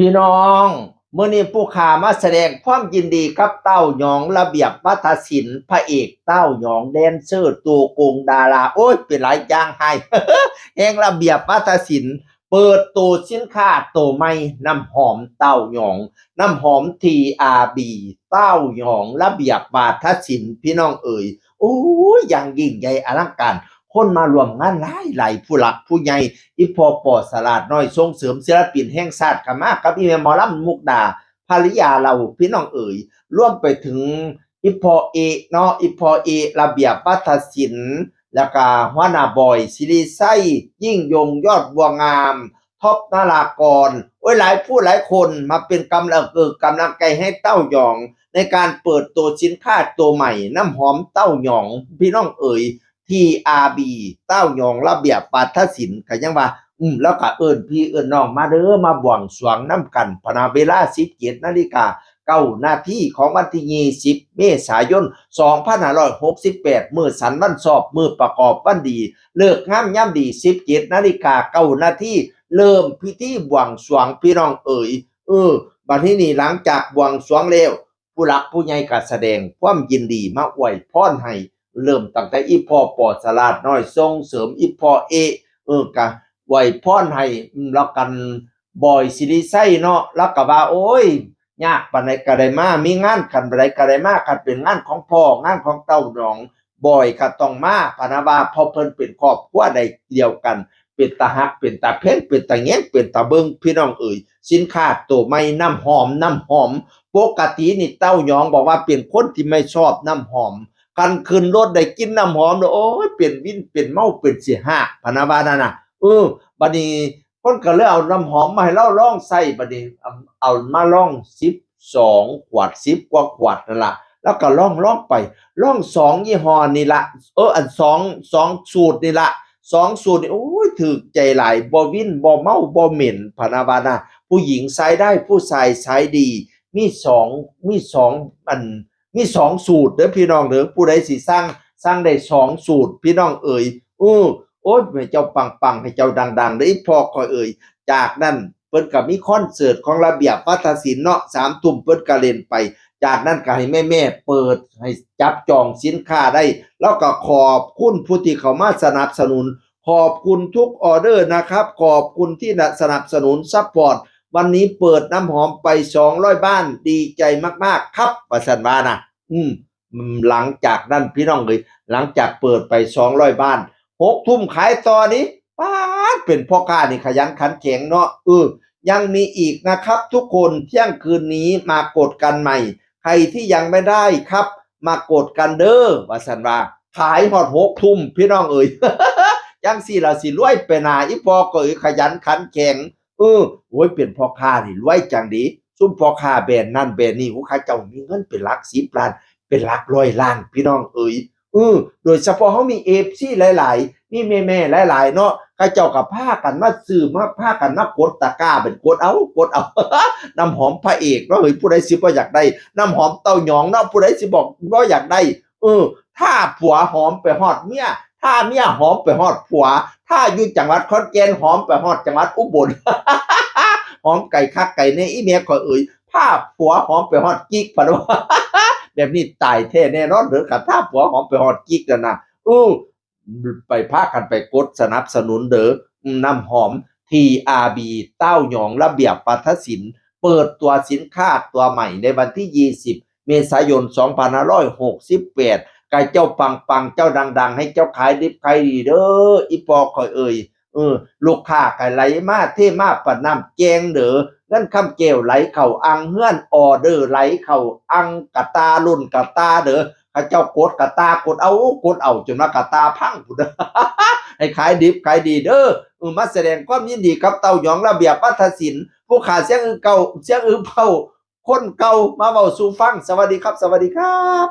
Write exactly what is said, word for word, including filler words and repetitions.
พี่น้อง มื้อนี้ผู้ข้ามาแสดงความยินดีกับเต้าหยอง ระเบียบวัฒนศิลป์ พระเอกเต้าหยอง แดนเซอร์ตัวโกง ดารา โอ้ย เป็นหลายอย่างให้ แห่งระเบียบวัฒนศิลป์ เปิดตัวสินค้าตัวใหม่ น้ำหอมเต้าหยอง น้ำหอม ทีอาร์บี เต้าหยอง ระเบียบวัฒนศิลป์ พี่น้องเอ๋ย โอ้ย อย่างยิ่งใหญ่อลังการ คนมาร่วมงานหลายหลาย ผู้หลักผู้ใหญ่ อีพ่อปอสลาดน้อย ส่งเสริมศิลปินแห่งชาติก็มากับอีแม่หมอลำมุกดา ภริยาเรา พี่น้องเอ๋ย รวมไปถึงอีพ่อเอเนาะ อีพ่อเอ ระเบียบวัฒนศิลป์ แล้วก็หัวหน้าบอย ศิริไชย ยิ่งยง ยอดบัวงาม ท็อปนารากร โอ้ย หลายผู้หลายคนมาเป็นกำลังเกิดกำลังใจให้เต้าหยอง ในการเปิดตัวสินค้าตัวใหม่ น้ำหอมเต้าหยอง พี่น้องเอ๋ย ทีอาร์บี เต้าหยอง ระเบียบวัฒนศิลป์ ก็ยังว่า อืม แล้วก็เอิ้นพี่เอิ้นน้องมาเด้อ มาบวงสรวงนำกัน พะนะ เวลา สิบเจ็ดนาฬิกาเก้านาที ของวันที่ ยี่สิบ เมษายน สองพันห้าร้อยหกสิบแปด มื้อสันวันชอบ มื้อประกอบวันดี เลิกงามยามดี สิบเจ็ดนาฬิกาเก้านาที เริ่มพิธีบวงสรวง พี่น้องเอ๋ย เออ บัดนี้นี่ หลังจากบวงสรวงแล้ว ผู้หลักผู้ใหญ่ก็แสดงความยินดีมาอวยพรให้ เริ่มตั้งแต่อีพ่อปอสลาดน้อย ส่งเสริมอีพ่อเอ เออ ก็อวยพรให้ อืม แล้วกัน บอย ศิริไชยเนาะ แล้วก็ว่า โอ้ย ยากปานใดก็ได้มา มีงานกันปานใดก็ได้มา คันเป็นงานของพ่อ งานของเต้าหยอง บอยก็ต้องมา พะนะว่า เพราะเพิ่นเป็นครอบครัวใดเดียวกัน เป็นตาฮัก เป็นตาแพง เป็นตาแยง เป็นตาเบิ่ง พี่น้องเอ๋ย สินค้าตัวใหม่ น้ำหอม น้ำหอม ปกตินี่เต้าหยองบอกว่าเป็นคนที่ไม่ชอบน้ำหอม คันขึ้นรถได้กลิ่นน้ำหอมแล้ว โอ้ย เป็นวิน เป็นเมา เป็นสิฮาก พะนะว่านั่นน่ะ เออ บัดนี้เพิ่นก็เลยเอาน้ำหอมมาให้เราลองใช้ บัดนี้เอา เอามาลอง สิบสองขวด สิบกว่าขวดนั่นล่ะ แล้วก็ลอง ลองไป ลองสองยี่ห้อนี่ละ เออ อันสอง สองสูตรนี่ละ สองสูตรนี่ โอ้ย ถูกใจหลาย บ่วิน บ่เมา บ่เหม็น พะนะว่านะ ผู้หญิงใช้ได้ ผู้ชายใช้ดี มีสอง มีสอง อัน มีสองสูตรเด้อพี่น้องเด้อ ผู้ใดสิสั่ง สั่งได้สองสูตร พี่น้องเอ๋ย เออ โอ้ย ให้เจ้าปังๆ ให้เจ้าดังๆ เด้ออีพ่อข้อยเอ๋ย จากนั้นเพิ่นก็มีคอนเสิร์ตของระเบียบวัฒนศิลป์เนาะ สามทุ่มเพิ่นก็เล่นไป จากนั้นก็ให้แม่ๆ เปิด ให้จับจองสินค้าได้ แล้วก็ขอบคุณผู้ที่เข้ามาสนับสนุน ขอบคุณทุกออเดอร์นะครับ ขอบคุณที่สนับสนุนซัพพอร์ต วันนี้เปิดน้ำหอมไป สองร้อยบ้าน ดีใจมากๆ ครับ ว่าซั่นว่านะ อืม อืม หลังจากนั้นพี่น้องเอ๋ย หลังจากเปิดไป สองร้อยบ้าน หกทุ่มขายต่อนี่ ป๊าด เป็นพ่อค้านี่ขยันขันแข็งเนาะ เออ ยังมีอีกนะครับทุกคน เที่ยงคืนนี้มากดกันใหม่ ใครที่ยังไม่ได้ครับ มากดกันเด้อ ว่าซั่นว่า ขายฮอดหกทุ่ม พี่น้องเอ๋ย จั่งซี้ล่ะสิรวยไปหน้า อีพ่อก็เอ๋ย ขยันขันแข็ง เออ โอ้ย เป็นพ่อค้านี่รวยจั่งเด้ ซุมพ่อค้าแบรนด์นั่นแบรนด์นี่ โอ้ เขาเจ้ามีเงินเป็นหลักสิบล้าน เป็นหลักร้อยล้าน พี่น้องเอ๋ย เออ โดยเฉพาะเฮามีเอฟซีหลายๆ มีแม่ๆ หลายๆ เนาะ เขาเจ้าก็พากันมาซื้อ มา พากันมากดตะกร้า เป็นกดเอา กดเอา น้ำหอมพระเอกเนาะ เฮ้ย ผู้ใดสิบ่อยากได้ น้ำหอมเต้าหยองเนาะ ผู้ใดสิบอกบ่อยากได้ เออ ถ้าผัวหอมไปฮอดเมีย ถ้าเมียหอมไปฮอดผัว ถ้าอยู่จังหวัดขอนแก่นหอมไปฮอดจังหวัดอุบล หอมไกลคักไกลแน่ อีแม่ข้อยเอ๋ย ถ้าผัวหอมไปฮอดกิ๊ก พะนะว่า แบบนี้ตายแท้แน่นอนเด้อ คันถ้าผัวหอมไปฮอดกิ๊กนั่นน่ะ เออ ไปพากันไปกดสนับสนุนเด้อ น้ำหอม ทีอาร์บี เต้าหยอง ระเบียบวัฒนศิลป์ เปิดตัวสินค้าตัวใหม่ในวันที่ ยี่สิบ เมษายน สองพันห้าร้อยหกสิบแปด ให้เจ้าปังๆ เจ้าดังๆ ให้เจ้าขายดิบขายดีเด้อ อีพ่อข้อยเอ๋ย เออ ลูกค้าก็ไหลมาเทมาปานน้ำแกงเด้อ เงินคำแก้วไหลเข้าอ่างเฮือน ออเดอร์ไหลเข้าอ่างกะตาล้นกะตาเด้อ เขาเจ้ากดกะตากดเอา กดเอาจนว่ากะตาพังพุ้นเด้อ ให้ขายดิบขายดีเด้อ เออ มาแสดงความยินดีกับเต้าหยอง ระเบียบวัฒนศิลป์ ผู้ข้าเสียงอือเก่า เสียงอือเผ่า คนเก่า มาเว้าสู่ฟัง สวัสดีครับ สวัสดีครับ